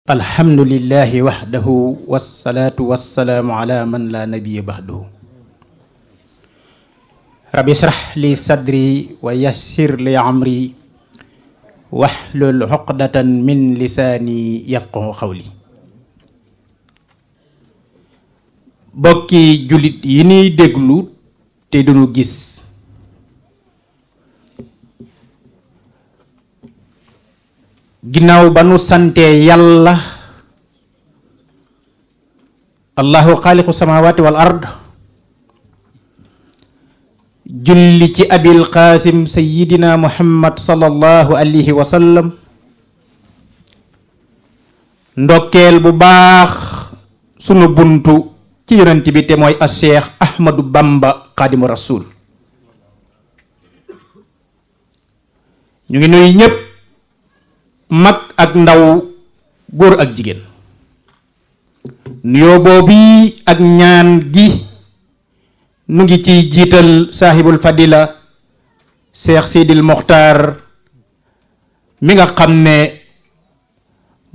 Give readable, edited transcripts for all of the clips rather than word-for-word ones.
alhamdulillahi wahdahu wassalaatu wassalaamu ala man la nabiyya ba'dahu rabbi israh li sadri wa yassir li amri wahlul uqdatan min lisaani yafqahu qawli. bokki jullit yi ñuy déglu te duñu gis ginnaaw ba nu santee yàlla allahu xaaliqu samawati wal ard julli ci abil qaasim sayidina muhammad sallallahu alayhi wa sallam ndokkeel bu baax sunu buntu ci yonent bi te mooy a cheikh ahmadu bamba xaadimu rasul ñu ngi nuyu ñépp mag ak ndaw góor ak jigéen nuyoo boobu ak ñaan gi nu ngi ciy jiital saahibul fadila Cheikh Sidil Mokhtar mi nga xam ne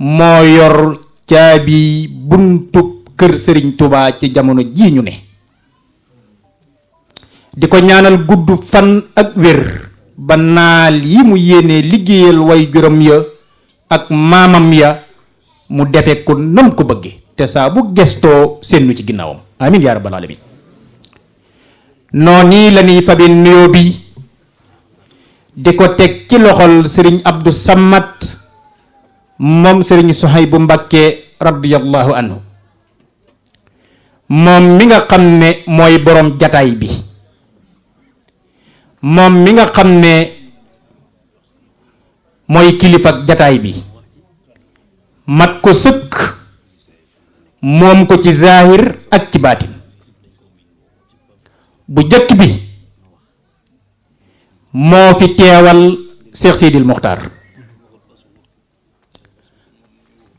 moo yor caabi buntu kër Sëriñ Tuubaa ci jamono ji ñu ne di ko ñaanal gudd fan ak wér ba naal yi mu yéene liggéeyal way juróom ya ak maamam ya mu defe ko nam ko bëgge te saa bu gestoo sennu ci ginnaawam amin yaa rabbal alamin noonu la ñuy fabi nuyoo bi di ko teg ci loxol sëriñ Abdou Samad moom sëriñ Sohaybu Mbakke radiyallahu anhu moom mi nga xam ne mooy boroom jataay bi moom mi nga xam ne mooy kilifa jataay bi mat ko sëkk moom ko ci zaahir ak ci baatin bu jëkk bi moo fi teewal Cheikh Sidil Mokhtar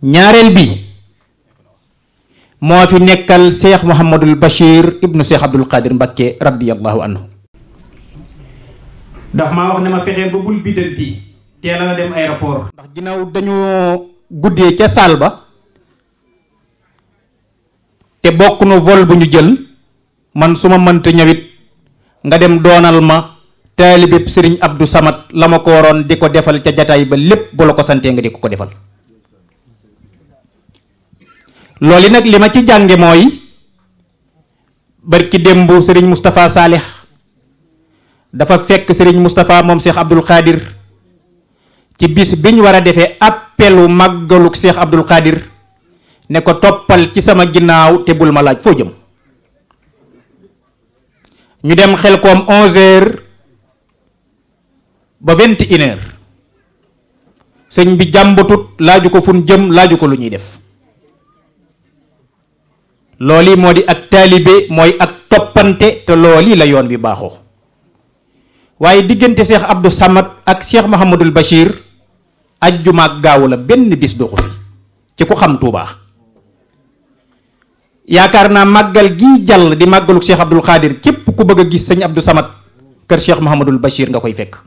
ñaareel bi moo fi nekkal Cheikh Mouhamadul Bachir ibnu Cheikh Abdul Qadir Mbakke radiyallahu anhu ndax maa wax ne ma fexeel ba bul biddanti teela na dem aéroport ndax ginnaaw dañoo guddee ca saal ba te bokk nu vol bu ñu jël man su ma mënta ñëwit nga dem doonal ma taalibeb sëriñ Abdou Samad la ma ko waroon di ko defal ca jataay ba lépp bu la ko santee nga di ko defal loolu nag li ma ci jànge mooy barki démb sëriñ Moustapha Salih dafa fekk sëriñ Moustapha moom Cheikh Abdul Qadir ci bis biñ war a defee appelu màggaluk Cheikh Abdul Qadir ne ko toppal ci sama ginnaaw te bul ma laaj foo jëm ñu dem xel koom 11h ba 21h sëñ bi jàmbatut laaju ko fun jëm laaju ko lu ñuy def looli moo di ak taalibe mooy ak toppante te looli la yoon bi baaxoo waaye diggante Cheikh Abdou Samad ak Cheikh Mouhamadul Bachir ajjuma ak gaawu la benn bis doxu fi ci ku xam Tuubaa yaakaar naa màggal gii jàll di màggalu Cheikh Abdul Qadir képp ku bëgg a gis sëñ Abdou Samad kër Cheikh Mouhamadul Bachir nga koy fekk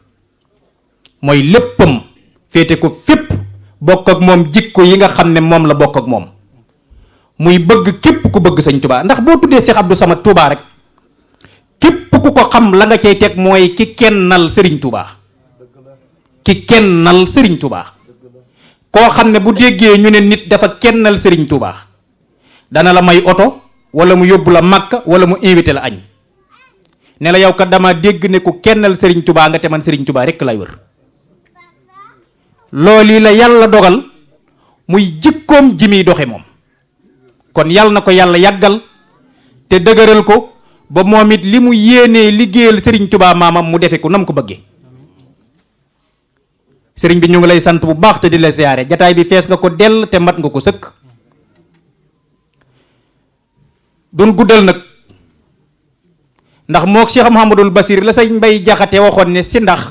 mooy léppam féete ko fépp bokk ak moom jikko yi nga xam ne moom la bokk ak moom muy bëgg képp ku bëgg sëñ Tuubaa ndax boo tuddee Cheikh Abdou Samad Tuubaa rek képp ku ko xam la nga cay teg mooy ki kennal sëriñ Tuubaa ki kennal sëriñ Tuubaa koo xam ne bu déggee ñu ne nit dafa kennal sëriñ Tuubaa dana la may oto wala mu yóbbu la Makka wala mu invité la añ ne la yow kat dama dégg ne ku kennal sëriñ Tuubaa nga te man sëriñ Tuubaa rekk lay wër loolu la yàlla dogal muy jikkoom ji muy doxe moom kon yàlla na ko yàlla yàggal te dëgëral ko ba moom it li mu yéenee liggéeyal sëriñ Tuubaa maamam mu defe ko nam ko bëggee sëriñ bi ñu ngi lay sant bu baax te di la siyaare jataay bi fees nga ko dell te mat nga ko sëkk doon guddal nag ndax mook Cheikh Mouhamadul Basir la sëñ Mbay Jaxate waxoon ne si ndax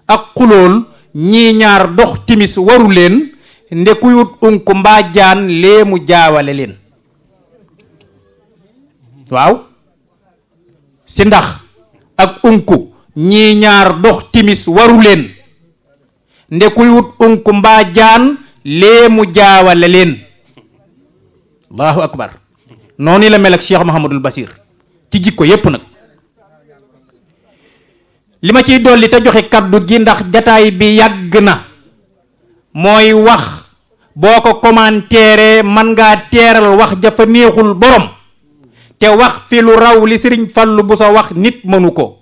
ak xulool ñii ñaar dox timis waru leen ndekuyut unku mbaa jaan lee mu jaawale leen waaw si ndax ak unku ñii ñaar dox timis waru leen ndekuy wut unku mbaa jaan lee mu jaawale leen. allahu akbar. noonu la mel ak Cheikh Mouhamadul Bachir ci jikko yépp nag. li ma ciy dolli te joxe kaddu gi ndax jataay bi yàgg na mooy wax boo ko commentaire man ngaa teeral wax jafa neexul borom te wax fi lu raw li Sëriñ Fallu bu sa wax nit mënu ko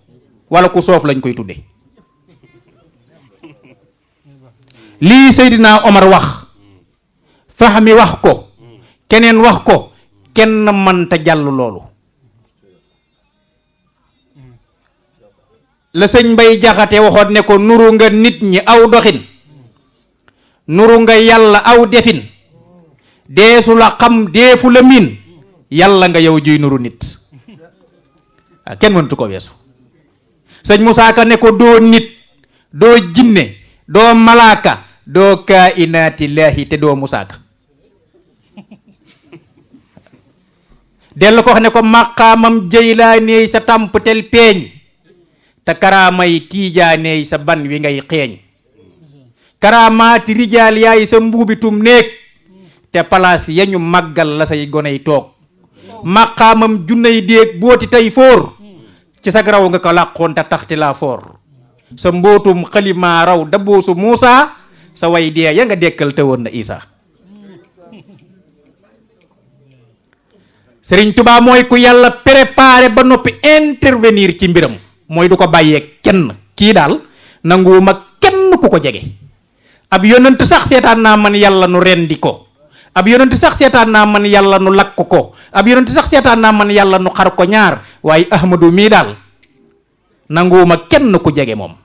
wala ku soof lañ koy tudde lii Seydina Omar wax Fahmi wax ko keneen wax ko kenn mënta jàll loolu. la sëñ Mbay Jaxate waxoon ne ko nuru nga nit ñi aw doxin nuru nga yàlla aw defin deesu la xam deefu la miin yàlla nga yow juy nuru nit kenn mënatu ko weesu. sëñ Musaa Ka ne ko doo nit doo jinne doo malaaka doo kainaatillaahi te doo Musaa Ka dellu ko wax ne ko maqaamam Jaylaani sa tàmptel peeñ te karaamay tiijaaneey sa ban wi ngay xeeñ karaamaati rijaal yaay sa mbuubitum néeg te palaas ya ñu màggal la say goney toog maqaamam junney déeg booti tey fóor ci sa raw nga ko làqoon te taxti laa foor sa mbootum xalimaa raw daboosu Muusa sa way dee ya nga dekkal te woon na Isa. Sëriñ Tuubaa mooy ku yàlla préparé ba noppi intervenir ci mbiram mooy du ko bàyyee kenn kii daal nanguwuma kenn ku ko jege. ab yonent sax seetaan naa man yàlla nu rendi ko ab yonent sax seetaan naa man yàlla nu lakk ko ab yonent sax seetaan naa man yàlla nu xar ko ñaar waaye Ahmadu mii daal nanguwuma kenn ku jege moom.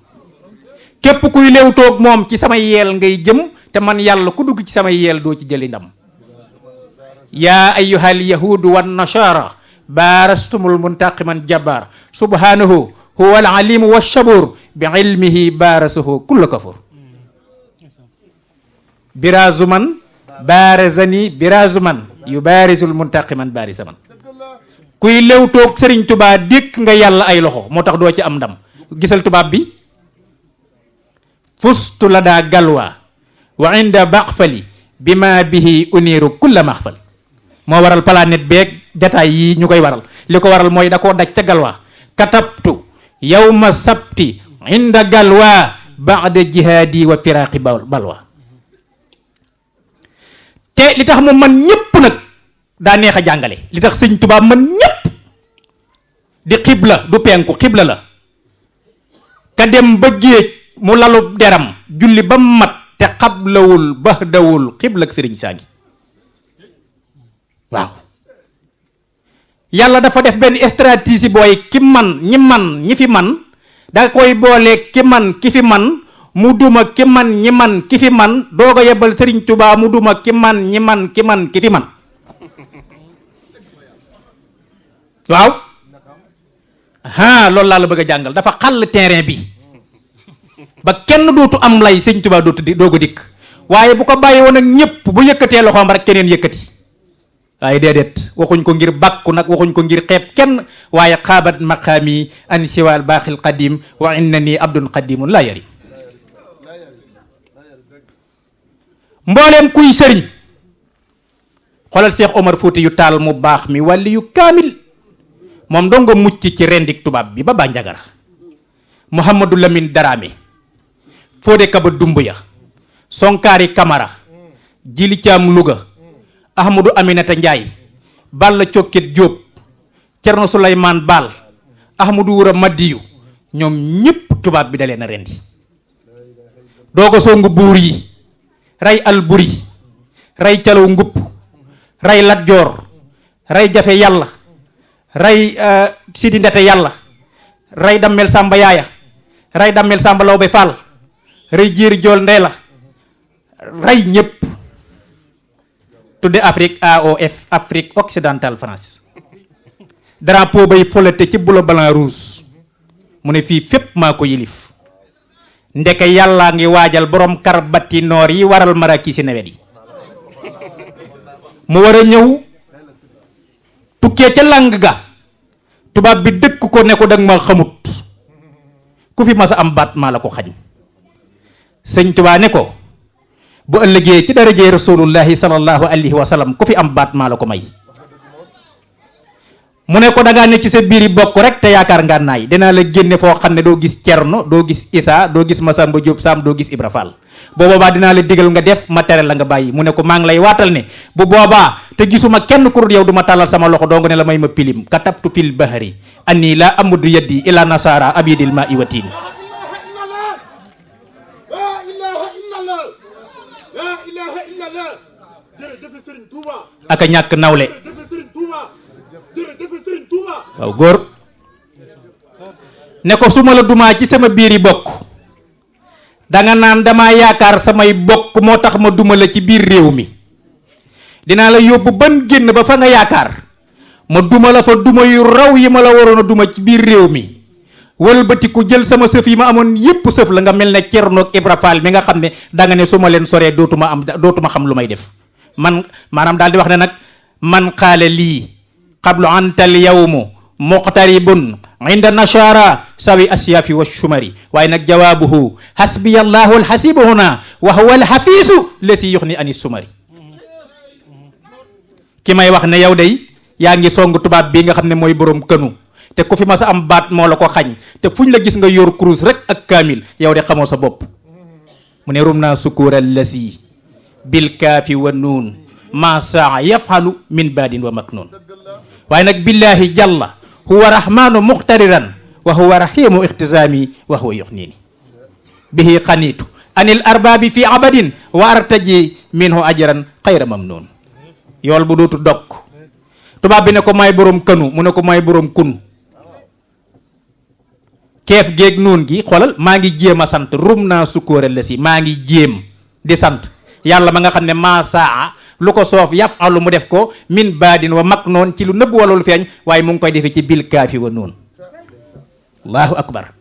képp kuy léewtoog moom ci sama yeel ngay jëm te man yàlla ku dugg ci sama yeel doo ci jëli ndam. yaa ayyuhal yahuudu wan nasara baarastumul muntaqiman jabbaar subhanahu huwa al alimu wa shabuur bi ilmihi baarasuhu kulla kafur. birazuman baarazani birazuman yu baarisul muntaqiman baarisaman. kuy lew toog Sëriñ Tubaa dékk nga yàlla ay loxo moo tax doo ci am ndam. gisal tubaab bi fustu la daa galwaa wa inda baqfali bi ma bihi uniiru kulla maxfal. moo waral planète beeg jataay yi ñu koy waral li ko waral mooy da koo daj ca galwaa katabtu yawma sabti inda galwaa ba'da jihaadi wa firaaqi balwa. te li tax mu man ñëpp nag daa neex a jàngale li tax Sëñ Tuubaa man ñëpp di xibla du penku xibla la ka dem ba géej mu lalu deram julli ba mat te xablawul bahdawul xibla ak sëriñ saa ngi waaw. yàlla dafa def benn stratégie booy ki man ñi fi man da koy boole ki man ki fi man mu duma ki man ñi man ki fi man doo ko yebal Sëriñ Tuubaa mu duma ki man ñi man ki man ki fi man waaw. loolu laa la bëgg a jàngal dafa xàll terrain bi ba kenn dootu am lay Sëriñ Tuubaa doo ko dikk waaye bu ko bàyyi woon ak ñëpp bu yëkkatee loxoom rek keneen yëkkati. waaye déedéet waxuñ ko ngir bàkku nag waxuñ ko ngir xeeb kenn waaye xaabat maqaami an siwaal baaxil qadim wa innani abdun qadimun laa yari. mbooleem kuy sëriñ xoolal Cheikh Omar Fouti yu taal mu baax mi wàlli yu kaamil moom doo nga mucc ci rendik tubaab bi ba Bandiagara. Mouhamadou Lamine Darame Fodé Kaba Dumbuya Sonkaari Kamara Jili Caam Louga Ahmadou Aminata Ndiaye Balla Cokkit Diop Cerno Souleymane Baal Ahmadou Wura Madiyu ñoom ñëpp tubaab bi da leen a rendi dooga songu buur yi rey Alburi rey Calaw Ngupp rey Lat Joor rey Jafe Yàlla rey Sidi Ndete Yàlla rey Dammel Samba Yaaya rey Dammel Samba Lawbe Fall rey Jéeri Jool Ndey la rey ñëpp tudde Afrique AOF Afrique occidentale France drapeau bay folete ci bleu blanc rouge mu ne fii fépp maa ko yilif ndeke yàllaa ngi waajal borom karbati noor yi waral maraki si nawet yi mu war a ñëw tukkee ca lang ga tubaab bi dëkk ko ne ko dag ma xamut ku fi masa am baat maa la ko xañ Sëñ Tuubaa ne ko bu ëllëgee ci darajee rasulullahi sallallahu alayhi wa sallam ku fi am baat maa la ko may. mu ne ko da ngaa nekk ci sa biir yi bokk rek te yaakaar ngànnaay dinaa la génne foo xam ne doo gis Cerno doo gis Isaa doo gis Masamba Diop Sam doo gis Ibra Fall bu boobaa dinaa la digal nga def ma tere la nga bàyyi. mu ne ko maa ngi lay waatal ne bu boobaa te gisuma kenn ku dul yow du ma tàllal sama loxo dong ne la may ma pilim katabtu fil bahri anni la amudu yaddi ila nasara abidil ma iwatin. aka ñàkk nawle. waaw góor ne ko su ma la dumaa ci sama biir yi bokk danga naan damaa yaakaar samay bokk moo tax ma duma la ci biir réew mi dinaa la yóbbu ban génn ba fa nga yaakaar ma duma la fa duma yu raw yi ma la waroon a duma ci biir réew mi wëlbatiku jël sama sëf yi ma amoon yépp sëf la nga mel ne Cerno ak Ibra Faal mi nga xam ne danga ne su ma leen soree dootuma xam lu may def man maanaam daal di wax ne nag man xaale lii qablu antal yawmu muqtaribun inda nashara sawi asyafi wa shumari waaye nag jawaabuhu hasbiyallahu alhasibu huna wa huwa alhafisu lesi yuxni ani sumari. ki may wax ne yow day yaa ngi song tubaab bii nga xam ne mooy borom kënu te ku fi ma sa am baat moo la ko xañ te fuñ la gis nga yor kurus rek ak kaamil yow de xamoo sa bopp. mu ne rum naa sukuura lasi bil kaafi wa nuun ma saa yafhalu min baadin wa maknuun waaye nag billahi jalla huwa rahmanu muxtariran wa huwa rahimu ixtisaami wa huwa yuxniini bihi xaniitu anil arbaabi fi abadin wa artaji minhu ajran xayra mamnuun. yool bu dootu dokk. tubaab bi ne ko may borom kënu mu ne ko may borom kun keef géeg nuun gi xoolal maa ngi jéem a sant rum naa sukkóora la si maa ngi jéem di sant yàlla ma nga xam ne maa saa lu ko soof yaf alu mu def ko min baadin wa mag noon ci lu nëbb wala lu feeñ waaye mu ngi koy defee ci bil kaafi wa nuun. allahu akbar.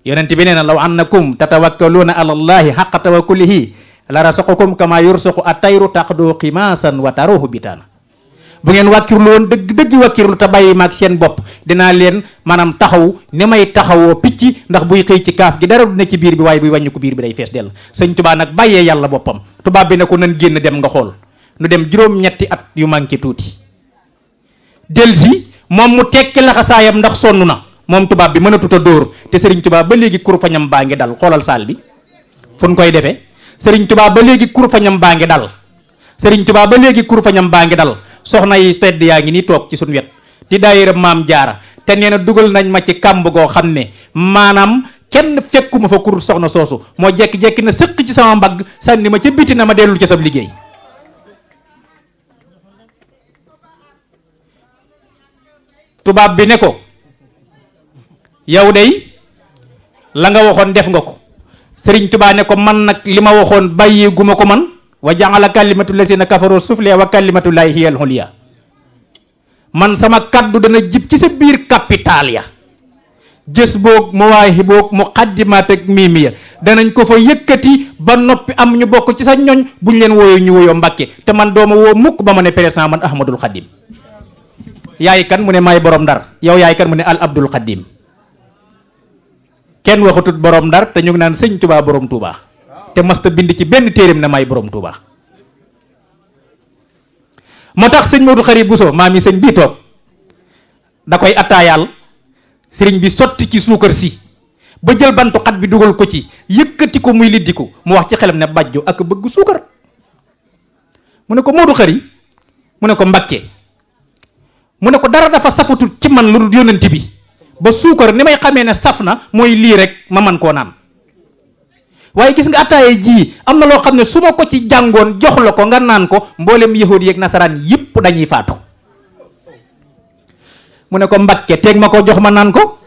yonent bi nee na law annakum tatawakkaluuna ala allahi xaqa tawakkulihi la rasaqakum kama yursuqu atayru taqdu ximaasan wa taruhu bitaana. bu ngeen wàkkirlu woon dëgg wàkkirlu te bàyyi maag seen bopp dinaa leen maanaam taxaw ni may taxawoo picc ndax buy xëy ci kaaf gi dara du ne ci biir bi waaye buy wàññi ko biir bi day fees dell. sëñ Tuubaa nag bàyyee yàlla boppam tubaab bi ne ko nan génn dem nga xool nu dem juróom-ñetti at yu manqué tuuti delsi moom mu tekki laxasaayam ndax sonn na moom tubaab bi mënatut a dóor te Sëriñ Tuubaa ba léegi kurfañam baa ngi dal xoolal saal bi fu ñu koy defee Sëriñ Tuubaa ba léegi kurfañam baa ngi dal Sëriñ Tuubaa ba léegi kurfañam baa ngi dal soxna yi tedd yaa ngi nii toog ci suñu wet di daayira maam jaara te nee na dugal nañ ma ci kàmb goo xam ne maanaam kenn fekkuma fa kur soxna soosu moo jekki-jekki na sëq ci sama mbagg sànni ma ca biti na ma dellul ci sab liggéey. tubaab bi ne ko yow day la nga waxoon def nga ko. Sëriñ Tuubaa ne ko man nag li ma waxoon bàyyi guma ko man wa ja'ala kalimatu lazina kafaru sufla wa kalimatu llahi hiya al-ulya man sama kaddu dana jib ci sa biir capital ya jës boog mawaahi boog muqaddimaat ak miimiya danañ ko fa yëkkati ba noppi am ñu bokk ci sa ñoñ buñ leen wooyoo ñu wooyoo Mbàkke te man dooma woo mukk ba ma ne président man Ahmadul Xadim. yaay kan mu ne maay borom Ndar yow yaay kan mu ne al Abdul Xadim kenn waxatut borom Ndar te ñu ngi naan sëñ Tuubaa borom Tuubaa te masta bind ci benn téereem na may borom Touba. moo tax sëñ Modou Khari Bousso maam yi sëñ bii toog da koy attaayaal sëriñ bi sotti ci suukar si ba jël bantu xat bi dugal ko ci yëkkati ko muy liddiku mu wax ci xelam ne bàjjo ak bëgg suukar mu ne ko Modou Khari mu ne ko Mbakke mu ne ko dara dafa safatut ci man lu dul yónnent bi ba suukar ni may xamee ne saf na mooy lii rek ma man koo naan waaye gis nga attaaye jii am na loo xam ne su ma ko ci jàngoon jox la ko nga naan ko mboolem yahud yeeg nasaraan yépp dañuy faatu. mu ne ko Mbakke teeg ma ko jox ma naan ko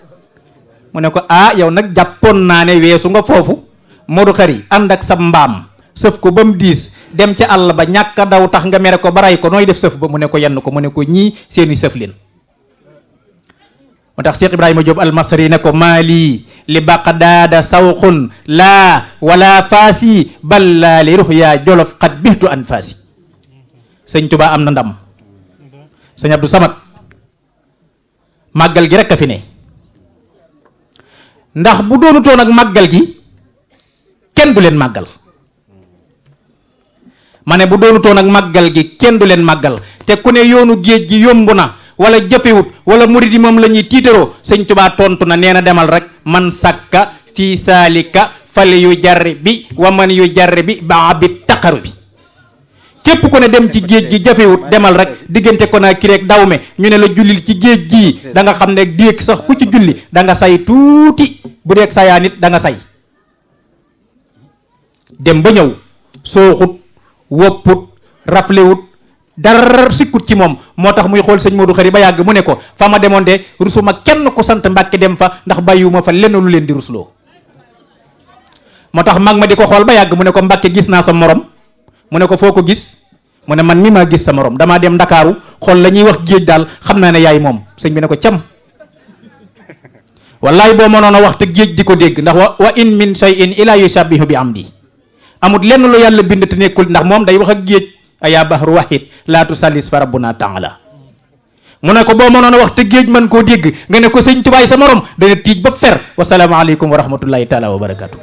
mu ne ko yow nag jàppoon naa ne weesu nga foofu. Modou Khari ànd ak sa mbaam sëf ko ba mu diis dem ca àll ba ñàkk a daw tax nga mere ko ba ray ko nooy def sëf ba mu ne ko yenn ko mu ne ko ñii seeni sëf leen. moo tax Cheikh Ibrahima Diop almasri ne ko maali li baqdaada sawxun laa wala faasi bal laa li ruxyaa jolof xat bixtu an faasi. sëñ Tuubaa am na ndam. sëñ Abdou Samad màggal gi rek a fi ne ndax bu doonutoon ak màggal gi kenn du leen màggal ma ne bu doonutoon ak màggal gi kenn du leen màggal te ku ne yoonu géej gi yomb na wala jafewut wala murid yi moom la ñuy tiitaroo sëñ Tuubaa tontu na nee na demal rek man sàkka fii saalika fal yu jarri bi wa man yu jarri bi baa bi taqaru bi képp ku ne dem ci géej gi jafewut demal rek diggante ko naa kireeg dawme ñu ne la jullil ci géej gii da nga xam ne déeg sax ku ci julli da nga say tuuti bu deeg sayaa nit da nga say dem ba ñëw sooxut wopput raflewut dara sikkut ci moom moo tax muy xool sëñ Modou Khari ba yàgg mu ne ko fa ma demoon de rusuma kenn ko sant Mbàkke dem fa ndax bàyyiwuma fa lenn lu leen di rusloo moo tax mag ma di ko xool ba yàgg mu ne ko Mbàkke gis naa sa morom mu ne ko foo ko gis mu ne man mi maa gis sa morom damaa dem Ndakaaru xool la ñuy wax géej daal xam naa ne yaay moom sëñ bi ne ko cam wallaay boo mënoon a wax te géej di ko dégg ndax wa in min shay'in ila yushabbihu bi amdi amut lenn lu yàlla bind te nekkul ndax moom day wax ak géej ayaa bahru wahid laa tusallis fa rabbuna taala mu ne ko boo mënoon a wax te géej man koo dégg nga ne ko sëñ tubaay sa morom dana tiij ba fer wasalaamaaleykum wa rahmatullahi taala wa barakatu